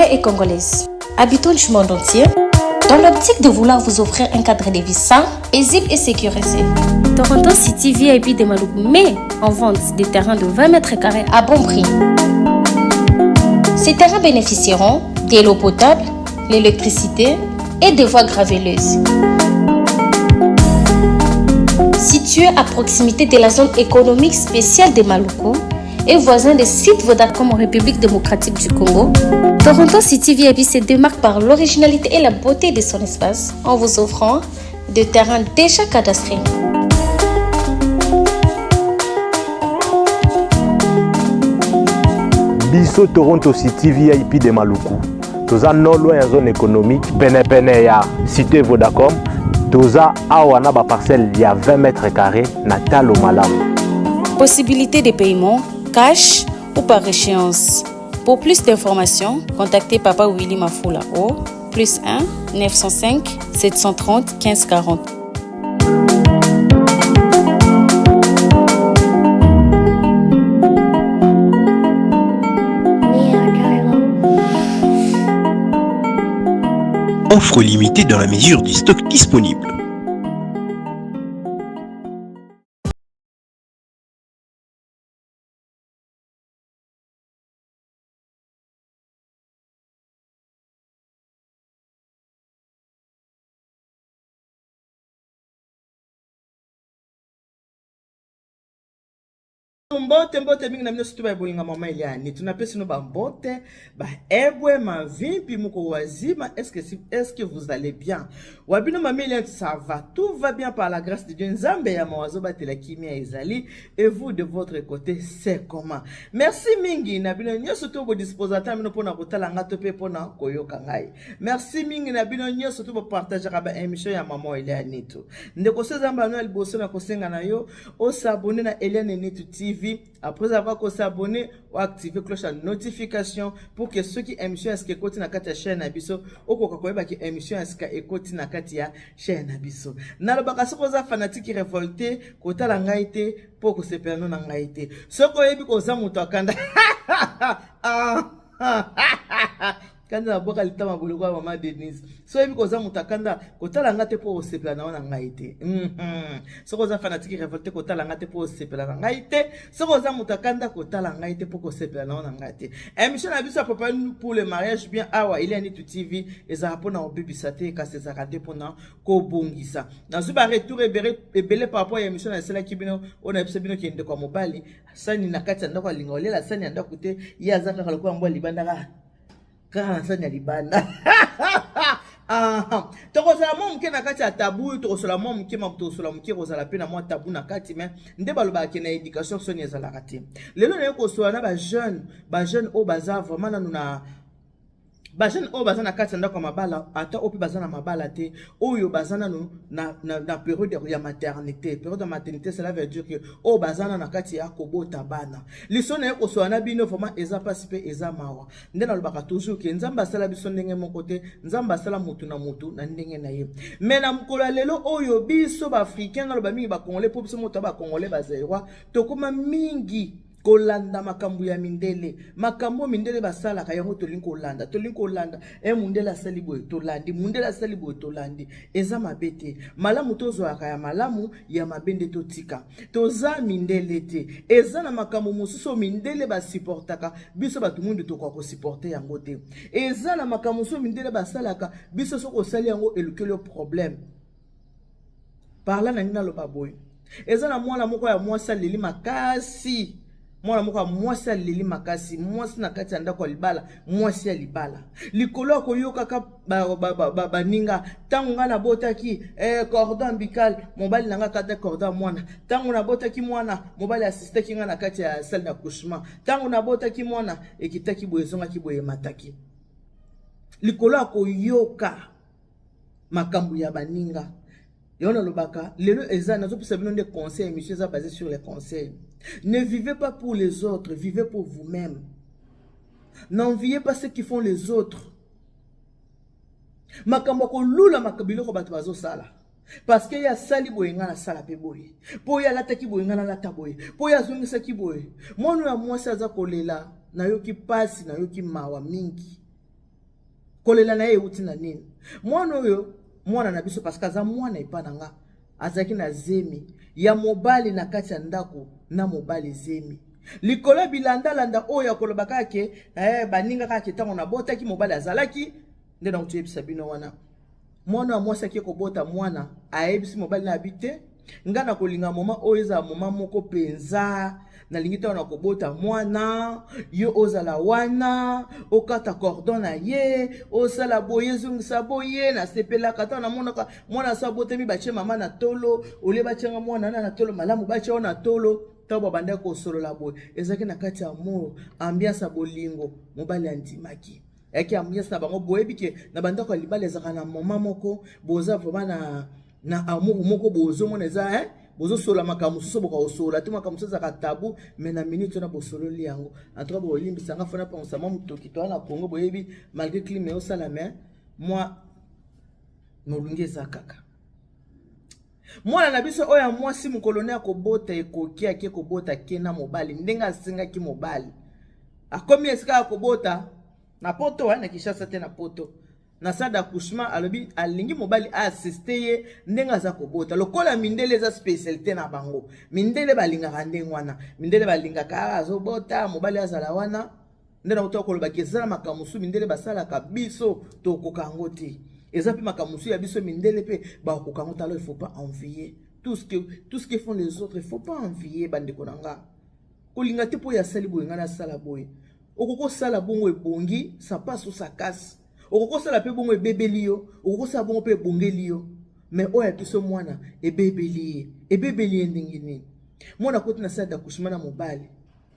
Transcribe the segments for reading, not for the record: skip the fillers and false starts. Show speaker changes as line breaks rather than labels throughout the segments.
Congolais et Congolaises, habitants du monde entier, dans l'optique de vouloir vous offrir un cadre de vie sain, paisible et sécurisé. Toronto City VIP de Maluku met en vente des terrains de 20 mètres carrés à bon prix. Ces terrains bénéficieront de l'eau potable, l'électricité et des voies graveleuses. Situé à proximité de la zone économique spéciale de Maluku et voisin des sites Vodacom en République démocratique du Congo, Toronto City VIP se démarque par l'originalité et la beauté de son espace en vous offrant des terrains déjà cadastrés.
Biso Toronto City VIP de Maluku toza non loin ya zone économique penepene ya cité Vodacom toza awa na baparcelle ya 20 mètres carrés na talo malamu.
Possibilité de paiement cash ou par échéance. Pour plus d'informations, contactez Papa Willy Mafula au plus 1 905 730 1540.
Offre limitée dans la mesure du stock disponible.
Mbote mbote mingi na bino surtout ba bolinga mama Eliane tunapesi no ba mbote ba ebwe mavimpi moko wazima est-ce que est-ce que vous allez bien wa bino mama Eliane ça va tout va bien par la grâce de Dieu Nzambe ya mawazo batela kimia ezali et vous de votre côté c'est comment merci mingi na bino nyonso to bo disposer ata bino pona kotala nga to pe pona koyoka ngai merci mingi na bino nyonso to bo partager ba émission ya mama Eliane to ndeko soza mbano liboso na kosenga na yo o s'abonner na Eliane Nitu TV après avoir ko s'abonner o activer cloche ya notification pour que soki émission ya sika ekoti na kati ya chaîne na biso okoka koyeba ke émission ya sika ekoti na kati ya chaîne na biso. Nalobaka soki oza fanatique révolté kotala ngai te mpo okosepela no na ngai te. Soki oyebi koza moto akanda ah. kanda na bwaka litama boloko ya mama Denise. So oyebi koza moto akanda kotala nga te mpo osepela na yo na ngai te. Soki oza fanatique révolté kotala nga te mpo osepela na ngai te. Soki oza moto akanda kotala ngai te mpo kosepela na yo na ngai te. Émission na biso ya papa pour le mariage bien awa Eliane Nitu TV ezalaka mpona kobebisa te kasi ezalaka nde mpona kobongisa. Nazwi ba retour ebele par rapport ya émission nasalaki bino oyo nayebisa bino ke ndeko ya mobali sani na kati ya ndako alinga olela sani ya ndako te, ye aza kaka lokola mbwa libanda kaka kaka na sani ya libanda. Tokozala mwa moke na kati ya tabu, tokosola mwa moke, tokosola moke, kozala mpe na mwa tabu na kati, me nde balobaka ke na éducation soni ezalaka te. Lelo naye kosola na bajeune, bajeune oyo baza vraiment nanu na bajeune oyo baza na kati ya ndako ya mabala, ata oyo mpe baza na mabala te, oyo baza nanu na période ya maternité. Période ya maternité, cela veut dire que oyo baza nanu na kati ya kobota bana. Liso na ye kosola na bino vraiment eza mpasi mpe eza mawa. Nde nalobaka toujours ke Nzambe asala biso ndenge moko te, Nzambe asala motu na motu na ndenge na ye. Me na mokolo ya lelo oyo biso baafricain, naloba mingi bacongolais, mpo biso moto ya bacongolais bazaïrois tokóma mingi kolanda makambo ya mindele. Makambo mindele basalaka yango tolingi kolanda, tolingi kolanda. E mundele asali boye tolandi, mundele asali boye tolandi. Eza mabe te, malamu tozwaka ya malamu, ya mabe nde totika. Toza mindele te, eza na makambo mosusu oyo mindele basupportaka, biso bato mwindu tokoka kosupporte yango te. Eza na makambo mosusu mindele basalaka, biso soki osali yango elukeli yo problème. Parla na nini naloba boye, eza na mwana moko ya mwasi aleli makasi, mwana moko ya mwasi aleli makasi, mwasi na kati ya ndako ya libala, mwasi ya libala likolo ya koyokaka baninga. Ntango ngai nabotaki cordon ombilical, mobali na ngai akata cordon ya mwana. Ntango nabotaki mwana, mobali asistaki ngai na kati ya salle d'accouchement. Ntango nabotaki mwana, ekitaki boye, ezongaki boye, emataki. Likolo ya koyoka makambo ya baninga. Yango nalobaka lelo eza nazopesa bino nde conseil, émission eza basé sur les conseils. Ne vivez pas pour les autres, vivez pour vous-même. N'enviez pas ce qui font les autres. Makambo ya kolula biloko bato bazosala, parce que ye asali boye, ngai nasala mpe boye, mpo ye alataki boye, ngai nalata boye, mpo ye azongisaki boye. Mwana ya mwasi aza kolela, nayoki mpasi, nayoki mawa mingi. Kolela na ye euti na nini? Mwana oyo, mwana na biso, parce que aza mwana epa na nga, azalaki na zemi ya mobali na kati ya ndako na mobali zemi likolo ya bilandalanda oyo ya koloba kaka ke eh, baninga kaka ke ntango nabotaki mobali azalaki nde nauti oyebisa bino wana. Mwana ya mwasi ake kobota mwana, ayebisi mobali na abi te, nga na kolinga moma oyo ezala moma moko mpenza, nalingi ntango na kobota mwana yo ozala wana, okata cordon na ye, osala boye, ezongisa boye. Nasepelaka ntango namonaka mwana so abotami, batie mama na tolo, olie batianga mwana na tolo, malamu batie yo na tolo. Ntango babandaki kosolola boye, ezalaki na kati ya amour, ambiance ya bolingo, mobali andimaki. Eyaki ambiance na bango. Boyebi ke na bandako ya libala ezalaka na moment moko boza vraiment na amour moko, bozomona eza hein, bozosola makambo mosusu, bokakosola te makambo mosusu ezalaka tabu, mais na minute wana bosololi yango. En tout cas, bolimbisa nga fona pangusa mwa motoki toa na Congo. Boyebi, malgré clime eosala, mais mwa molungi eza kaka. Mwana na biso oyo ya mwasi, mokolo ne akobota ekoki, ake kobota ke na mobali ndenge asengaki. Mobali akomi esika ya kobota na poto, na Kinshasa te, na poto, na salle d'accouchement. Alobi alingi mobali aassiste ye ndenge aza kobota, lokola mindele eza spécialité na bango. Mindele balingaka ndenge wana, mindele balingaka azobota, mobali azala wana. Nde nauta kolobaki, eza na makambo mosusu mindele basalaka, biso tokoka yango te. Eza mpe makambo mosusu ya biso, mindele mpe bakoka yango te. Alors il faut pas envier tout ce que font les autres, il faut pas envier. Bandeko na nga, kolinga te mpo oyo asali boye, ngai nasala boye. Okoki kosala bongo, ebongi, ça passe ou ça casse. Okoki kosala mpe bongo, ebebeli yo. Okoki kosala bongo mpe, ebongeli yo. Mais oyo ya biso mwana, ebebeli ye. Ebebeli ye ndenge nini? Mwana akoti na salle d'accouchement na mobali,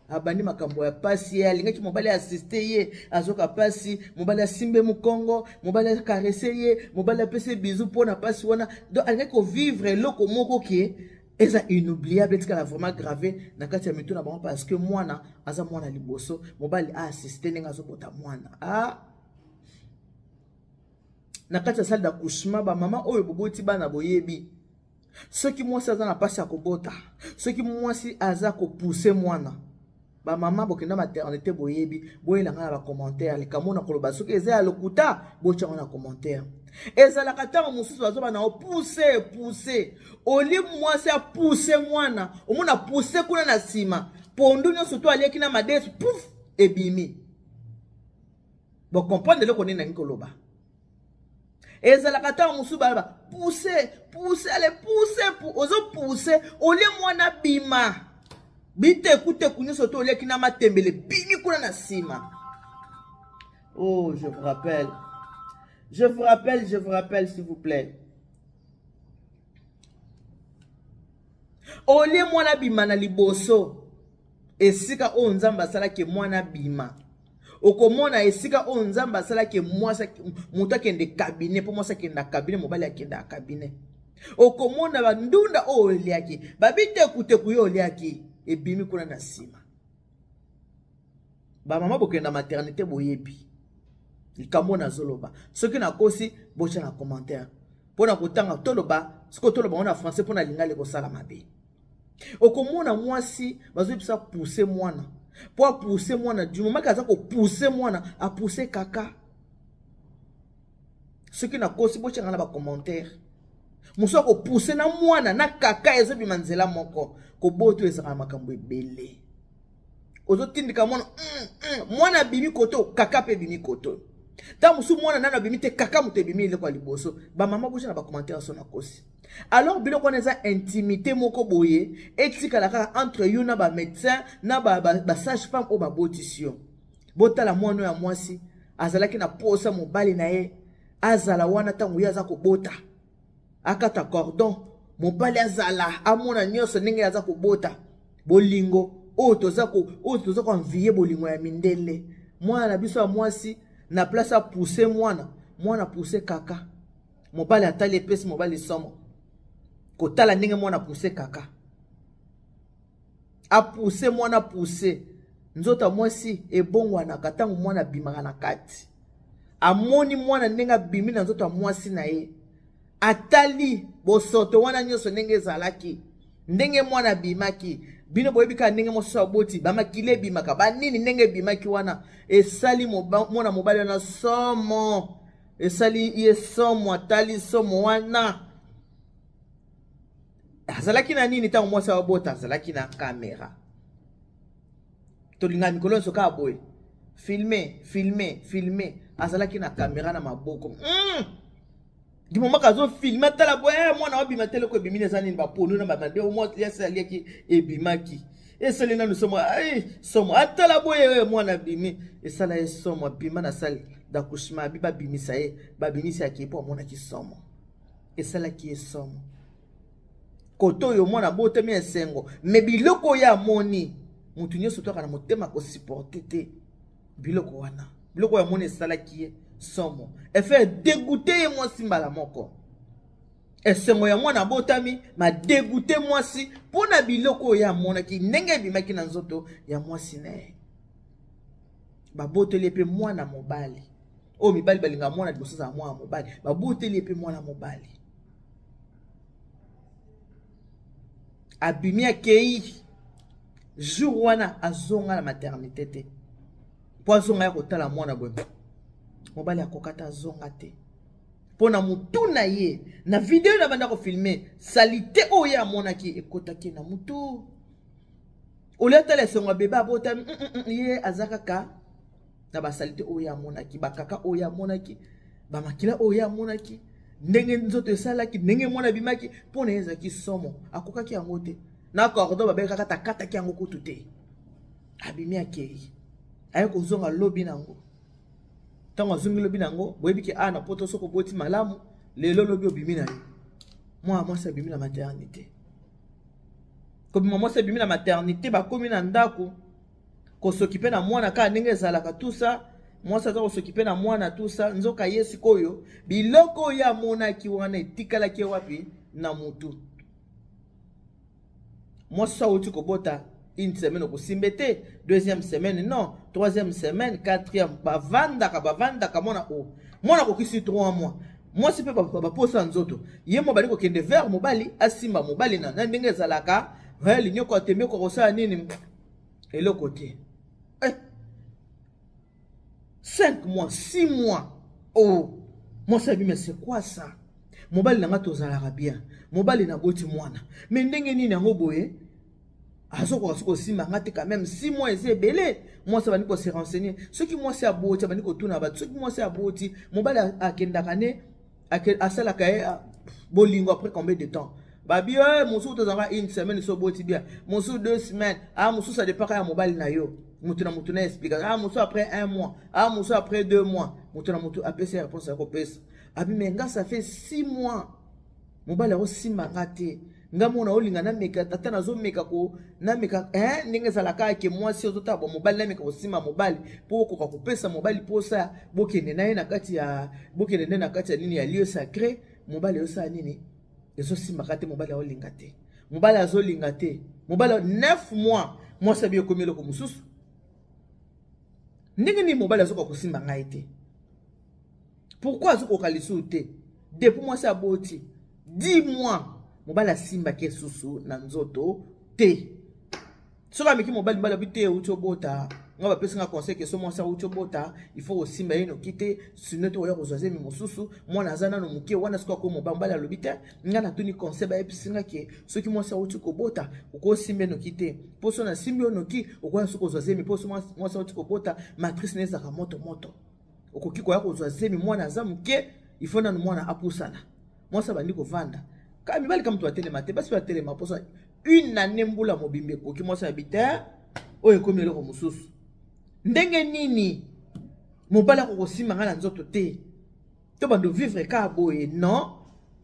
abandi makambo ya pasi. Ye alingaki mobali assiste ye, azoka pasi, mobali asimbe mokongo, mobali acaresser ye, mobali apesi ye bisou mpo na pasi wana. Donc alingaki kovivre eloko moko ke eza inoubliable, etikala vraiment grave na kati ya mitu na bango, parce que mwana aza mwana liboso, mobali aassiste ndenge azobota mwana. Ah, na kati ya salle d'accouchement, bamama oyo boboti bana boyebi, soki mwasi aza na mpasi ya kobota, soki mwasi aza kopousser mwana, bamama bokenda maternité boyebi, boyelanga na bacommentaire likambo na koloba. Soki eza ya lokuta, botyango na commentaire. Ezalaka ntango mosusu bazoba na opousse pousse, oli mwasi apousse mwana, omona pousse kuna na nsima, pondu nyonso to aliaki na madesu, pouf, ebimi. Bocomprendre eloko nini nangi koloba. Ezalaka ntango mosusu baloba pousse pousse, ale pousse, ozopousse, olie mwana bima, bitekuteku nyonso to oliaki na matembele bimi kuna na nsima. Oh, je vous rappelle, je vous rappelle, je vous rappelle, s'il vous plaît, olie mwana bima na liboso, esika oyo Nzambe asalaki mwana bima. Okomona esika oyo Nzambe asalaki mwasi, moto akende cabinet, mpo mwasi akende na cabinet, mobali akende na cabinet. Okomona bandunda oyo oliaki, babitekuteku yo oliaki, ebimi kuna na nsima. Bamama bokende na maternité boyebi likambo nazoloba. Soki nakosi, botya na commentaire mpona kotanga. Toloba sikoyo, toloba ngo na français mpona lingala ekosala mabe. Okomona mwasi bazoyebisa pousse mwana, mpo apousse mwana, du moment ke aza kopousse mwana, apousse kaka. Soki nakosi, botyanga na bacommentaire. Mosu akopousse na mwana na kaka, ezobima nzela moko. Koboto ezalaka makambo ebele. Ozotindika mwana, mwana abimi koto, kaka mpe ebimi koto. Ntango mosusu mwana nano abimi te, kaka moto ebimi eloko ya liboso. Bamama, botya na bacommentaire so nakosi. Alors biloko wana eza intimité moko boye, etikala kaka entre yo na bamédecin na basage femme oyo babotisi yo. Botala mwana oyo ya mwasi, azalaki na posa mobali na ye azala wana ntango ye aza kobota, akata cordon, mobali azala, amona nyonso ndenge aza kobota. Bolingo oyo toza koenvier, bolingo ya mindele. Mwana na biso ya mwasi, na place apousse mwana, mwana pousse kaka. Mobali atali, epesi mobali somo kotala ndenge mwana pousse kaka, apousse mwana, pousse. Nzoto ya mwasi ebongwanaka ntango mwana abimaka na kati. Amoni mwana ndenge abimi na nzoto ya mwasi na ye, atali bosoto wana nyonso ndenge ezalaki, ndenge mwana abimaki. Bino boyebi kaka ndenge mosusu aboti, bamakila ebimaka, banini ndenge ebimaki wana, esali mwana mobali wana somo, esali ye somo, atali somo wana. Azalaki na nini ntango mwasi abota? Azalaki na kamera. Tolingaka mikolo nyonso kaka boye, filme, filme, filme. Azalaki na kamera na maboko. Du moment kazofilme, atala boye, eh, mwana wabima te, eloko ebimi eza nini? Baponu na bamade mwa yasi aliaki ebimaki, esali nanu somo. Ai, somo, atala boye, eh, mwana abimi, esala ye somo. Abima na salle d'accouchement, abi babimisa ye, babimisaki ye mpo amonaki somo, esalaki ye somo. Kote oyo mwana abotami esengo, me biloko oyo amoni, motu nyonso toyaka na motema kosupporte te biloko wana. Biloko oyo amoni esalaki ye somo, efe dégoûte ye mwasi mbala moko. Esengo ya mwana abotami ma dégoûte mwasi mpo na biloko oyo amonaki ndenge ebimaki na nzoto ya mwasi na ye. Baboteli ye mpe mwana mobali. Oyo mibali balingaka mwana liboso azala mwana mobali, baboteli ye mpe mwana mobali. Abimi, akei jour wana, azonga na maternité te mpo azonga ya kotala mwana boye. Mobali akoka te, azonga te mpo na mutu na ye. Na video na banda kofilme, saleté oyo ye amonaki ekotaki na mutu. Olia atala esengo ya bebe abotami, ye aza kaka na basaleté oyo amonaki, bakaka oyo amonaki, bamakila oyo amonaki, ndenge nzoto esalaki, ndenge mwana abimaki. Mpo na ye ezalaki somo, akokaki yango te. Na cordon babekaka, takataki yango kutu te. Abimi, akei, aye kozonga lobi nango. Ntango azongi lobi nango, boyebi ke a na poto, soki oboti malamu lelo, lobi obimi na yo. Mwana mwasi abimi na maternité. Kobima mwasi abimi na maternité, bakomi na ndako kosokipe na mwana kaka ndenge ezalaka tusa. Mwasi aza kosokipe na mwana tusa, nzoka ye sikoyo biloko oyo amonaki wana etikalaki ye wapi? Na mutu. Mwasi so awuti kobota, une semaine okosimbe te, deuxième semaine non, troisième semaine, quatrième, bavandaka bavandaka mwana o mwana akokisi 3 mois, mwasi mpe baposa nzoto ye mo bali kokende vers mobali, asimba mobali na ndenge ezalaka, linyoko atembe kosala nini, eloko te. Eh. 5 mois, 6 mois, oh, mwasi abi: "Mais c'est quoi ça? Mobali na nga tozalaka bien, mobali naboti mwana, mais ndenge nini yango boye azokoka soki kosimba nga te? Quand même 6 mois eza ebele." Mwasi abandi kose renseigner soki mwasi aboti, abandi kotuna bato soki mwasi aboti, mobali akendaka ne asalaka ye bolingo après combien de temps? Babi e mosusu tozalaka une semaine so oboti bien, mosusu 2 semaines, ah, mosusu adépendaka ya mobali na yo. Motu na motu na explique, ah, mosusu après un mois, ah, mosusu après 2 mois. Motu na motu apesi réponse ya kopesa. Abi: "Mais nga, ça fait 6 mois, mobali akosimba nga te. Nga mona olinga nameka, ata nazomeka ko nameka, eh, ndenge ezalaka ake mwasi ozotala ba mobali, nameka kosimba mobali mpo okoka kopesa mobali mposa, bokende na ye na kati ya, bokende nde na kati ya nini, ya lieu sacré. Mobali ezosala nini? Ezosimbaka te. Mobali aolinga te, mobali azolinga te." Mobali 9 mois, mwasi abi ekomi eloko mosusu. Ndenge nini mobali azokoka kosimba ngai te? Pourquoi azokoka lisusu te? Depuis mwasi aboti 10 mois, mobali asimbaki lisusu na nzoto te. Soki ameki mobali, mobali abi te, euti obota. Nga bapesi nga conseil ke so mwasi auti obota, il faut kosimba ye noki te, sinon te oya kozwa zemi mosusu. Mwana aza nano moke wana. Soki ako mobali, mobali alobi te. Nga natuni conseil, bayebisi nga ke soki mwasi auti kobota, okosimba ye noki te, mpo so nasimbi yo noki, okoya soki kozwa zemi, mpo so mwasi auti kobota, matrice na ezalaka moto moto, okoki koya kozwa zemi. Mwana aza moke, il faut nanu mwana apusana. Mwasi abandi kovanda kaka, mibali ka moto batelema te, basi batelema mposa une année, mbula mobimba ekoki. Mwasi abi te, oyo ekomi eloko mosusu. Ndenge nini mobali akokosimba ngai na nzoto te? To bando vivre kaka boye? Non,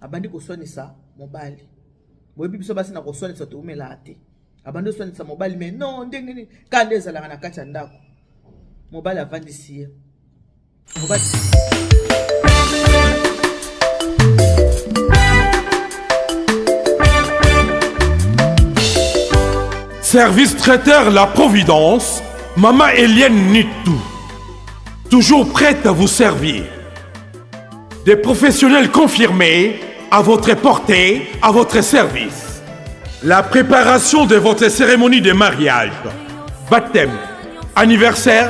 abandi koswanisa mobali. Boyebi biso basi na koswanisa toumelaka te. Abandi koswanisa mobali: "Mais non, ndenge nini?" Kaka nde ezalaka na kati ya ndako. Mobali avandisi ye, mobali.
Service traiteur La Providence, Maman Eliane Nitou. Toujours prête à vous servir. Des professionnels confirmés à votre portée, à votre service. La préparation de votre cérémonie de mariage, baptême, anniversaire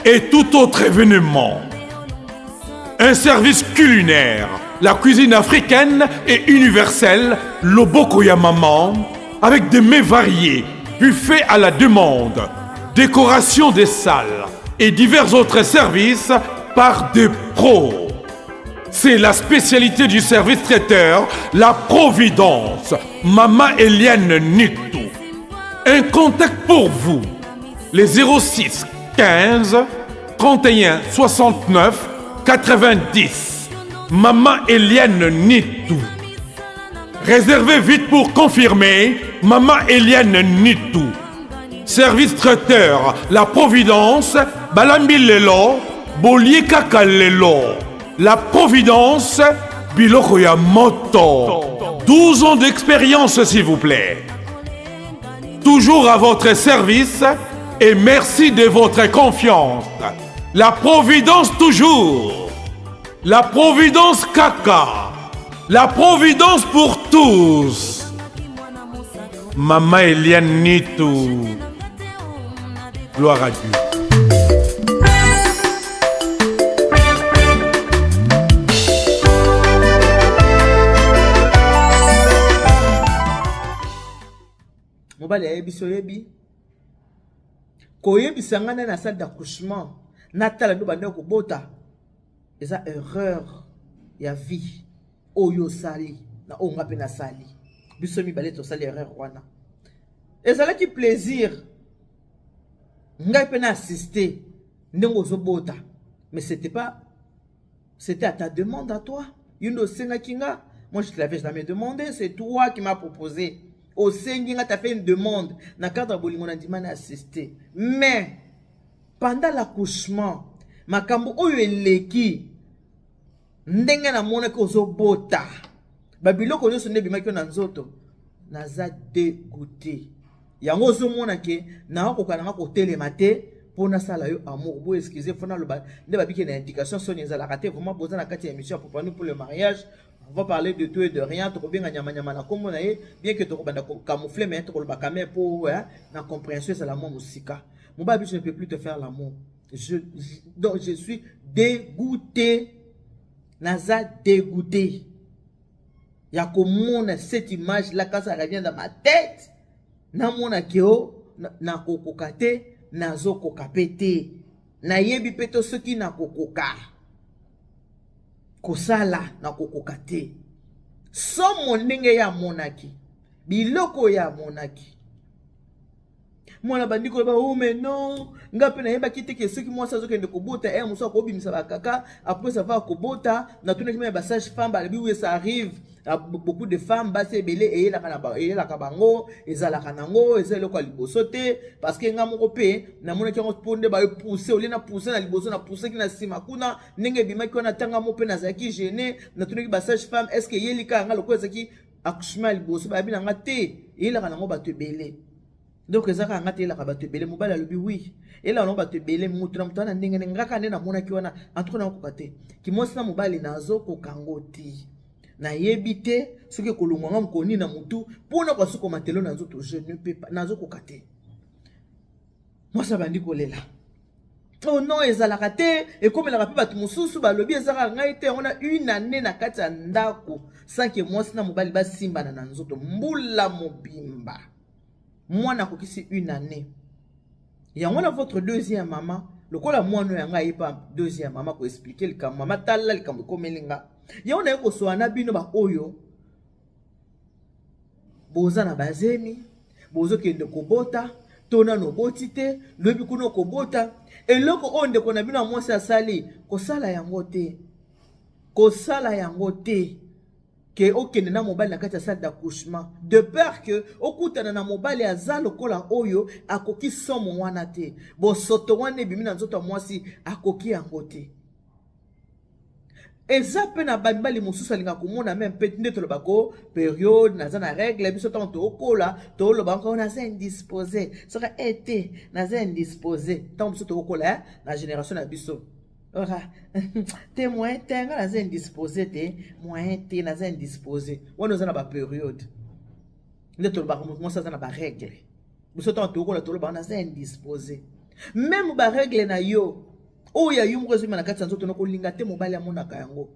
et tout autre événement. Un service culinaire, la cuisine africaine et universelle, Loboko ya maman, avec des mets variés, buffet à la demande, décoration des salles et divers autres services par des pros. C'est la spécialité du service traiteur, la Providence, Mama Eliane Nitou. Un contact pour vous, les 06 15 31 69 90. Maman Eliane Nitou. Réservez vite pour confirmer, Maman Eliane Nitou. Service traiteur, la Providence, Balambi Lelo, Bolie Kaka Lelo. La Providence, Biloko ya Moto. 12 ans d'expérience, s'il vous plaît. Toujours à votre service et merci de votre confiance. La Providence toujours. La Providence Kaka. La Providence pour tous. Maman Eliane Nitou. Gloire à Dieu.
Mobali ayebisi oyebi koyebisa ngai nde na salle d'accouchement natala nde obandaki kobota eza erreur ya vie oyo osali na oyo nga mpe nasali biso mibale tosali erreur wana ezalaki plaisir ngai mpe na assiste ndenge ozobota mais c'était pas c'était à ta demande à toi yo nde osengaki nga moi je te l'avais jamais demandé c'est toi qui m'a proposé osengi nga t'as fait une demande na cadre ya bolingo na ndima na assiste mais pendant l'accouchement makambo oyo eleki ndenge namonaki ozobota babiloko nyonso nde ebimaki yo na nzoto naza degoute yango ozomona ke nakokoka nanga kotelema te mpo nasala yo amour bo excuse mpo naloba nde babiki na indication soni ezalaka te vraiment boza na kati ya émission ya popanu pour le mariage on va parler de tout et de rien tokobenga nyamanyama na nkombo na ye bien que tokobanda kocamoufle mais tokoloba quand même mpo na compréhension ezala mwa mosika mobali biso ne peut plus te faire l'amour je, je, donc je suis dégoûté naza dégoûté ya komona cette image là quand ça revient dans ma tête namona ke o nakokoka te nazokoka mpe te nayebi mpe to soki nakokoka kosala nakokoka te somo ndenge ye amonaki biloko oyo amonaki mwana bandi koloba o oh, mais non nga mpe nayebaki te ke soki mwasi azokende kobota ere mosusu akobimisa bakaka après ça va kobota natunaki meme basage femme balobi oui ça arrive à beaucoup de femmes basi ebele eyelaka bango ezalaka nango eza eloko ya liboso te parce que nga moko mpe namonaki yango mpo nde baepousse olie na pousse na liboso na pousseki na nsima kuna ndenge ebimaki wana ntanga mo mpe nazalaki gene natunaki basage femme est ce que eyelika yanga lokola ezalaki accouchement ya liboso bayabi na nga te eyelaka nango bato ebele donc eza kaka nga te elaka bato ebele mobali alobi wi elaka nango bato ebele moto na moto wana ndenge ndenge nga kaka nde namonaki wana antuka nakokoka te kimwasi na mobali nazokoka ngo te nayebi te soki ekolongwa nga mokolo nini na motu mpo na kosukoma telo na nzoto je ne peux pas nazokoka te mwasi abandi kolela oh non ezalaka te ekomelaka mpe bato mosusu balobi ezalaka ngai te yango na une année na kati ya ndako sans ke mwasi na mobali basimbana na nzoto mbula mobimba mwana akokisi une année yango na votre deuxième mama lokola mwana oyo yanga ayepa deuxième mama koexplike likambo mama tala likambo ekomeli nga yango naye kosola na bino baoyo boza na bazemi bozokende kobota to nano oboti te lobi kuna okobota eloko oyo ndeko na bino ya mwasi asali kosala yango te kosala yango te ke okende na mobali na kati ya salle d'accouchement de peur que okutana na mobali aza lokola oyo akoki somo wana te bosoto wana ebimi na nzoto ya mwasi akoki yango te eza mpe na bamibali mosusu alingaka komona meme mpe nde toloba ko periode naza na règle biso ntango tokola toloba nko naza indispose soki ete eh naza indispose ntango biso tokokola eh, na génération na biso ora te moyen te nga naza indispose te moyen te naza indispose wana oza na baperiode. Nde tolobaka moto mwasi aza na baregle. Biso ntango tokola tolobaka naza indispose. Meme baregle na yo oyo ya yo moko ezobima na kati ya nzoto na kolinga te mobali amonaka yango.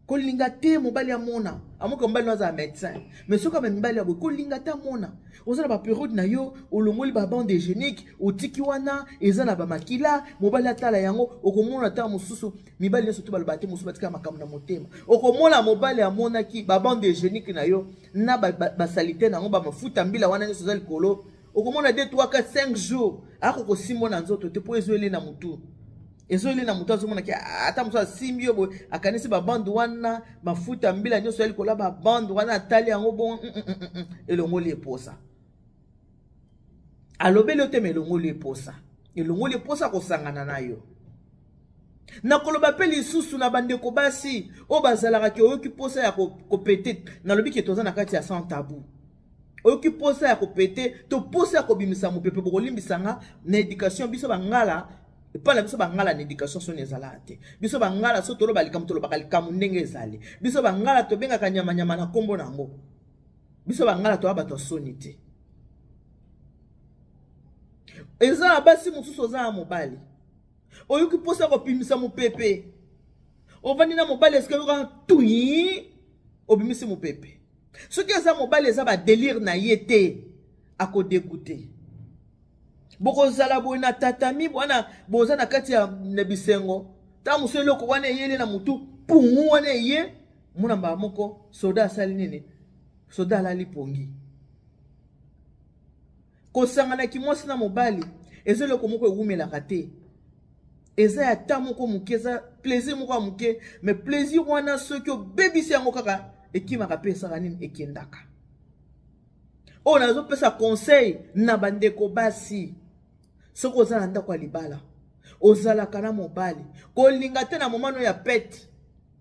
Kolinga te mobali amona. Amoka mobali no azala médecin. Mais soki amemi mibali ya boye kolinga te amona. Oza na ba période na yo, olongoli ba bande hygiénique, otiki wana eza na ba makila, mobali atala yango, okomona ata mosusu mibali nyonso to baloba te mosusu batika makambo na motema. Okomona mobali amonaki ba bande hygiénique na yo na ba, ba, ba salite na yango, ba mafuta mbila wana nyonso eza likolo. Okomona 2 3 4 5 jours akokosimbo na nzoto te po ezoele na mutu. Ezoele na moto azomona ke ata mosusu asimbi yo boye akanisi babande wana mafuta mbila nyonso ya likolo ya babande wana atali yango bongo elongoli eposa. Alobeli yo te ma elongoli eposa. Elongoli eposa kosangana na yo. Nakoloba mpe lisusu na bandeko basi oyo bazalaka ke oyoki posa ya kopete, nalobi ke toza na kati ya sans tabou. Oyoki posa ya kopete to posa ya kobimisa mopepe, bokolimbisa nga na éducation biso bangala epai na biso bangala na éducation soni ezalaka te. Biso bangala so toloba likambo tolobaka likambo ndenge ezali. Biso bangala tobengaka nyama nyama na kombo na yango. Biso bangala toya bato ya soni te. Eza na basi mosusu oza na mobali oyoki mposa ya kopimisa mopepe, ovandi na mobali esika oyoka tui obimisi mopepe. Soki eza mobali eza ba délire na ye te, akodegoute. Bokozala boye na tatami wana boza na kati ya na bisengo, ntango mosusu eloko wana eyeli na motu pungu wana eye mona mbala moko soda asali nini? Soda alali pongi. Kosangana kimwasi na mobali eza eloko moko ewumelaka te, eza ya ta moko moke, eza plaisir moko ya moke, mais plaisir wana soki obebisi yango kaka ekimaka pe esaka nini, ekendaka. Oyo nazopesa conseil na bandeko basi, soki oza na ndako ya libala ozalaka na mobali, kolinga te na moment no ya pete,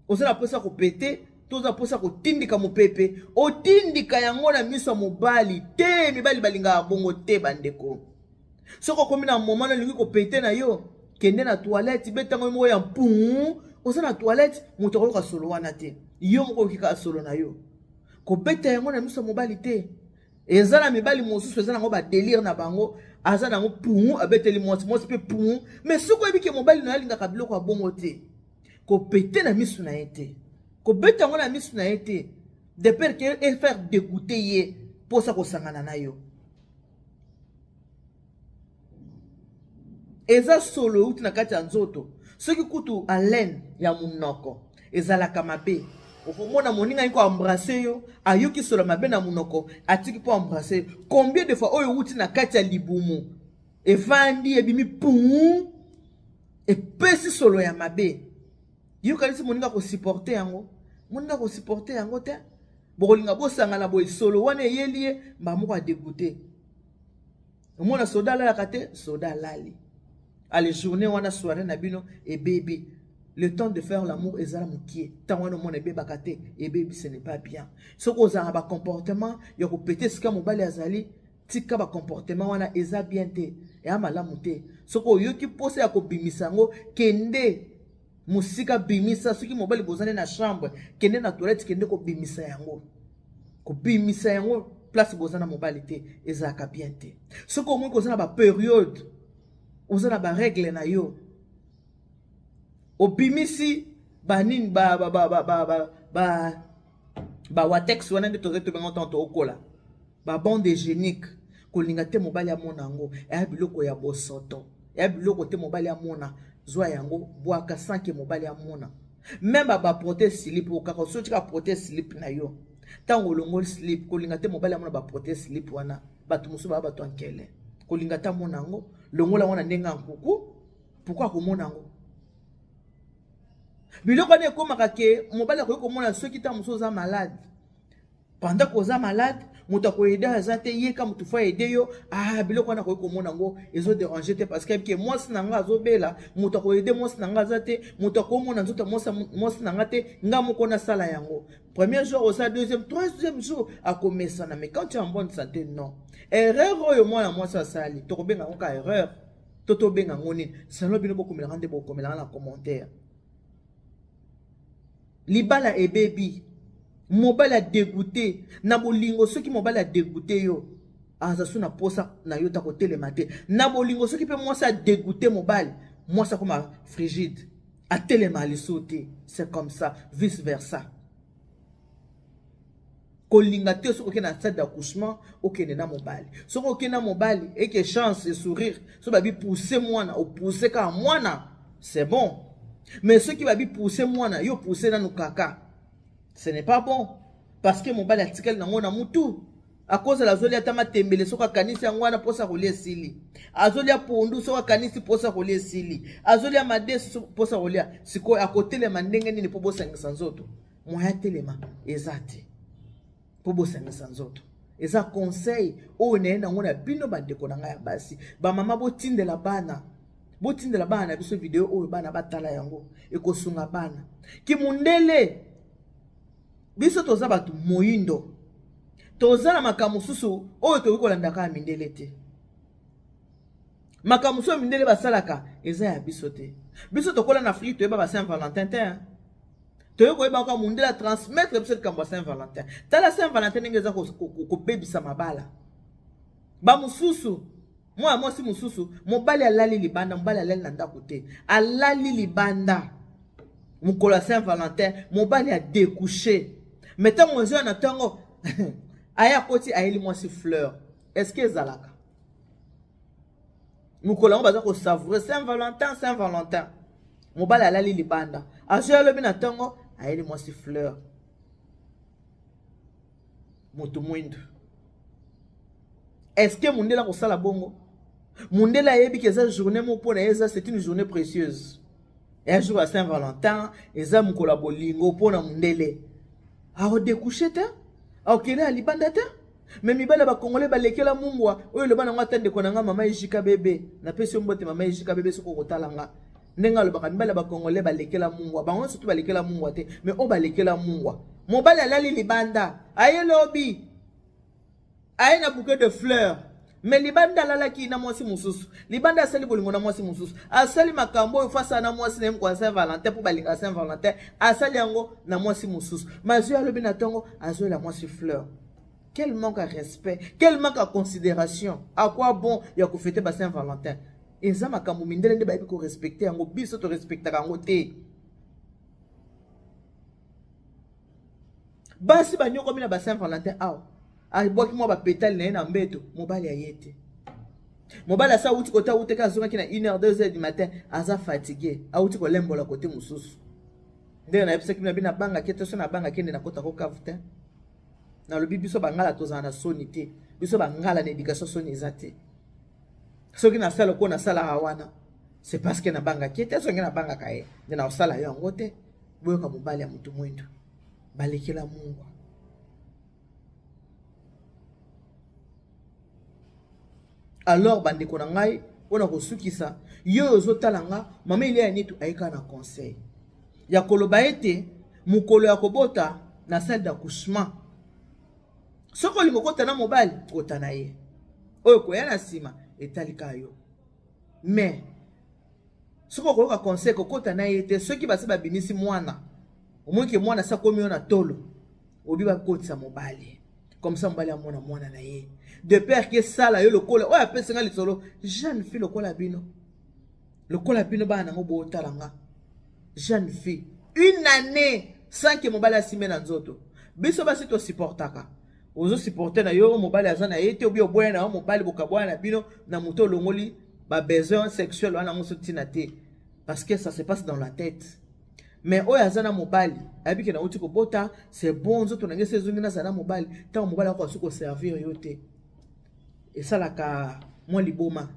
oza na posa kopete to oza posa kotindika mopepe, otindika yango na miso ya mobali te. Mibali balingaka bongo te bandeko. Soki okomi na moment olingi kopete na yo, kende na toilette, beta yango moko ya mpungu. Oza na toilette, moto akoyoka solo wana te, yo moko oyoki kaka solo na yo. Kobeta yango na miso ya mobali te. Eza na mibali mosusu eza nango ba délire na bango, aza nango pungu abeteli mwasi, mwasi pe pungu. Mais soki oyebi ke mobali na yo alingaka biloko ya bongo te, kopete na miso na ye te, kobeta yango na miso na ye te, de peur que e faire dégoûter ye mposa kosangana na yo. Eza solo euti na kati ya nzoto. Soki kutu haleine ya monoko ezalaka mabe, okomona moninga ye ko embrasser yo, ayoki solo mabe na monoko, atiki po embrasser yo. Combien de fois oyo euti na kati ya libumu evandi ebimi puu epesi solo ya mabe, yo kanisi moninga ko supporter yango, moninga ko supporter yango te. Bokolinga bosangana boye, solo wana eyeli ye mbala moko adegoute. Omona soda alalaka te, soda alali. Allez, journée wana soirée na bino ebebi. Le temps de faire l'amour ezala mokie. Tango wana omona ebebaka te, ebebi, ce n'est pas bien. Soki ozala ba comportement ya kopete esika mobali azali, tika ba comportement wana eza bien te, eya malamu te. Soki oyoki posa ya kobimisa yango, kende mosika bimisa. Soki mobali bozali na chambre, kende na toilette, kende kobimisa yango. Kobimisa yango place boza na mobali te, ezalaka bien te. Soki omoni koza na ba période, oza na ba règle na yo, obimisi ba nini, ba, ba, ba, ba, ba, ba, ba, ba watex wana nde tozali tobenga ntango tokokola, ba bande hygiénique, kolinga te mobali amona yango, eya biloko ya bosoto, eya biloko te mobali amona, zwa yango bwaka sans que mobali amona. Même ba protège slip, okaka soki ka protège slip na yo, ntango olongoli slip, kolinga te mobali amona ba protège slip wana, bato mosusu baya bato ankele, kolinga te amona yango, longola yango na ndenge ya nkuku, pourquoi akomona yango? Biloko wana ekomaka ke mobali akoki komona soki ntango mosusu oza malade. Pendant que oza malade, moto akoyede aza te, ye ka moto fo aide yo, ah, biloko wana akoki komona yango, ezo déranger te, parce que ayebi ke mwasi na nga azobela, moto akoyede mwasi na nga aza te, moto akomona nzoto ya mwasi na nga te, nga moko nasala yango. Premier jour oza, deuxième, troisième jour akomesana, mais quand tu es en bonne santé, non. Erreur oyo mwana mwasi asali, tokobenga yango ka erreur, to tobenga yango nini? Selon bino bokomelaka nde bokomelaka na commentaire. Libala ebebi. Mobali adegoute na bolingo. Soki mobali adegoute yo, aza su na posa na yo ta kotelema te na bolingo. Soki mpe mwasi adegoute mobali, mwasi akoma frigide, atelema lisusu te. C'est comme ça, vice versa. Kolinga te soki okende na salle d'accouchement, okende na mobali. Soki okende na mobali, eke chance et sourire. Soki babi pousse mwana, opousse kaka mwana, c'est bon. Mais soki babi pousse mwana, yo pousse nanu kaka, ce n'est pas bon, parce que mobali atikali nango na mutu. Akozala azolia ata matembele, soki akanisi yango wana, mposa kolia esili. Azolia pondu, soki akanisi, mposa kolia esili. Azolia madesu, mposa kolia. Sikoyo akotelema ndenge nini mpo bosangisa nzoto? Moya telema eza te mpo bosangisa nzoto. Eza conseil oyo naye nango na bino, bandeko na ngai ya basi, bamama. Botindela bana, botindela bana na biso video oyo, bana batala yango, ekosunga bana. Kimundele, biso toza bato moyindo, toza na makambo mosusu oyo tokoki kolanda kaka mindele te. Makambo mosusu oyo mindele basalaka eza ya biso te. Biso tokola na Afrique, toyeba ba Saint Valentin te. Toyei koyeba kaka mondele atransmettre biso likambo ya Saint Valentin. Tala Saint Valentin ndenge eza kobebisa mabala. Bamosusu, mwana mwasi mosusu, mobali alali libanda, mobali alali na ndako te, alali libanda. Mokolo ya Saint Valentin, mobali adécouche, mais ntango ezwa na ntongo, aye akoti, ayeli mwasi fleur. Est ce que ezalaka? Mokolo yango baza kosavourer Saint Valentin, Saint Valentin, mobali alali libanda, azwi, alobi na ntongo, ayeli mwasi fleur. Moto mwindu, est ce que mondele akosala bongo? Mondele ayebi ke eza journée moko mpo na ye, eza, c'est une journée précieuse. Un jour ya Saint Valentin eza mokolo ya bolingo mpo na mondele. Akodécouche te, akokende ya libanda te. Mais mibali ya bakongole balekela mungwa oyo. Eloba nango ata ndeko na nga mama Ejika Bebe, napesi yo mbote, mama Ejika Bebe, soki okotala nga. Ndenge alobaka, mibali ya bakongole balekela mungwa. Bango nyonso tu balekela mungwa te, mais oyo balekela mungwa, mobali alali libanda, aye lobi, aye na bouquet de fleurs, mais libanda alalaki na mwasi mosusu, libanda asali bolingo na mwasi mosusu, asali makambo oyo fasala na mwasi na ye mokolo ya Saint Valentin, mpo balingaka Saint Valentin, asali yango na mwasi mosusu. Mazwi, alobi na ntongo, azwela mwasi fleur. Quel manque à respect, quel manque à considération! À quoi bon ya kofêter ba Saint Valentin? Eza makambo mindele nde bayebi korespecter yango, biso torespectaka yango te. Basi banyokomi na ba Saint Valentin. Awa abwaki mwa bapétales na ye na mbeto, mobali aye te. Mobali asa awuti kote, awutaki, azongaki na 1 heure, 2 heures du matin, aza fatigue, awuti kolembola kote mosusu. Ndenge nayebisaki bino, bino nabangaki te. So nabangaki nde nakota kokavu te. Nalobi, biso bangala tozala na soni te. Biso bangala na éducation, soni eza te. Soki nasala oko nasalaka wana, c'est parce que nabangaki ye te. Soki nabangaka ye nde nakosala yo yango te. Boyoka, mobali ya motu mwindu balekela mungwa. Alors bandeko na ngai, mpona kosukisa, yo oyo ozotala nga, mama Elia ya Nitu ayeka na conseil ya koloba ete mokolo ya kobota na salle d'accouchement, soki olingi okota na mobali, kota na ye. Oyo koya na nsima etali kaka yo. Mais soki okoyoka conseil, kokota na ye te. Soki basi babimisi mwana, omoni ke mwana asi akomi yo na tolo, obi bakotisa mobali, comme ça mobali amona mwana na ye, de peur ke esala yo lokola oyo apesi nga lisolo. Jeune fille lokola bino, lokola bino bana nango bootala nga, jeune fille, une année sans ke mobali asime na nzoto. Biso basi tosupportaka. Ozosupporte na yo, mobali aza na ye te, obi oboya na yo mobali, bokabwana na bino na moto, olongoli babesoin sexuel wana yango so ntina te, parce que ça se passe dans la tête. Mais oyo aza na mobali ayebi ke nauti kobota, c'est bon, nzoto na ngai se ezongi, nazala na mobali. Ntango mobali akoka soki koservir yo te, esalaka mwa liboma.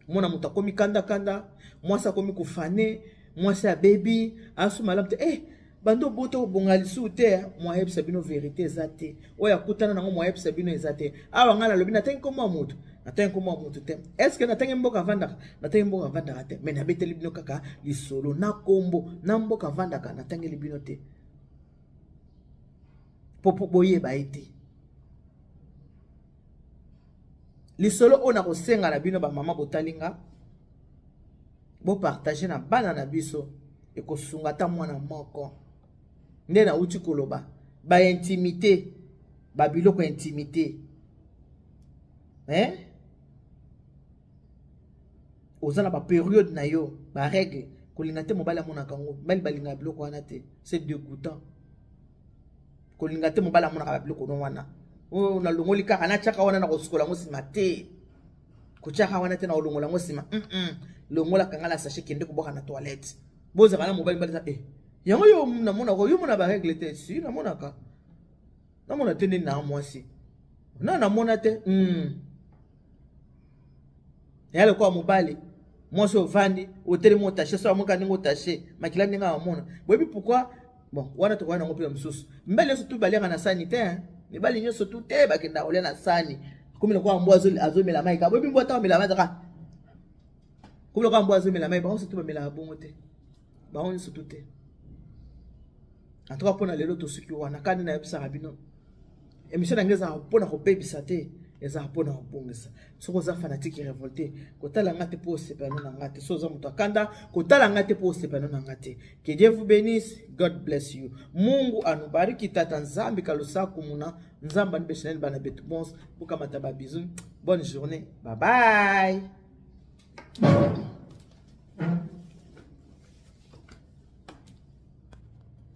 Mwana moto akomi kandakanda, mwasi akomi kofane, mwasi abebi, asu malamu te. Bando obota, obonga lisusu te. Mwayebisa bino vérité eza te. Oyo akutana nango, mwayebisa bino eza te. Awa ngai nalobi, natangi nkombo ya motu, natangi nkombo ya motu te. Est ce que natangi mboka avandaka? Natangi mboka avandaka te, mais nabeteli bino kaka lisolo na nkombo na mboka avandaka. Natangeli bino te po boyeba ye te. Lisolo oyo nakosenga na bino bamama botali nga, bopartage na bana na biso, ekosunga ata mwana moko. Nde nauti koloba. Ba intimité, ba biloko intimité. Hein? Oza na ba période na yo, ba règle, kolinga te mobali amonaka yango. Mibali balingaka biloko wana te. C'est dégoûtant. Kolinga te mobali amonaka ba biloko no wana. Oh, nalongoli kaka natiaka wana na kosukola yango nsima te. Kotiaka wana te na kolongola yango nsima. Longolaka nga na sachet kende kobwaka na toilette. Bozala na mobali mobali eh. Yango yo namonaka yo mona ba règle te. Si namonaka. Namona te nde na mwasi. Na namona te. Ya lokola mobali mwasi ovandi otelemi otashe so amoka ndenge otashe makila ndenge amona boyebi pourquoi bon wana tokoya nango mpe mosusu mibali nyonso tu baliaka na sani te mibali nyonso tu te bakendaka kolia na sani komi lokola mbwa azomela mai ka boyebi mbwa ata amela mai kaka komi lokola mbwa azomela mai bango nyonso tu bamelaka bongo te bango nyonso tu te. En tout cas mpona lelo tosuki wana. Kani nayebisaka bino émission na ngai ezalaka mpona kobebisa te, ezalaka mpona kobongisa. Soki oza fanatique révolté, kotala nga te mpo osepela na nga te. Soki oza moto akanda, kotala nga te mpo osepela na nga te. Que Dieu vous bénisse. God bless you. Mungu anubariki. Tata Nzambi kalusaku muna Nzambe anibesheneni bana betu bons bukamata ba bisous. Bonne journée. Bye bye.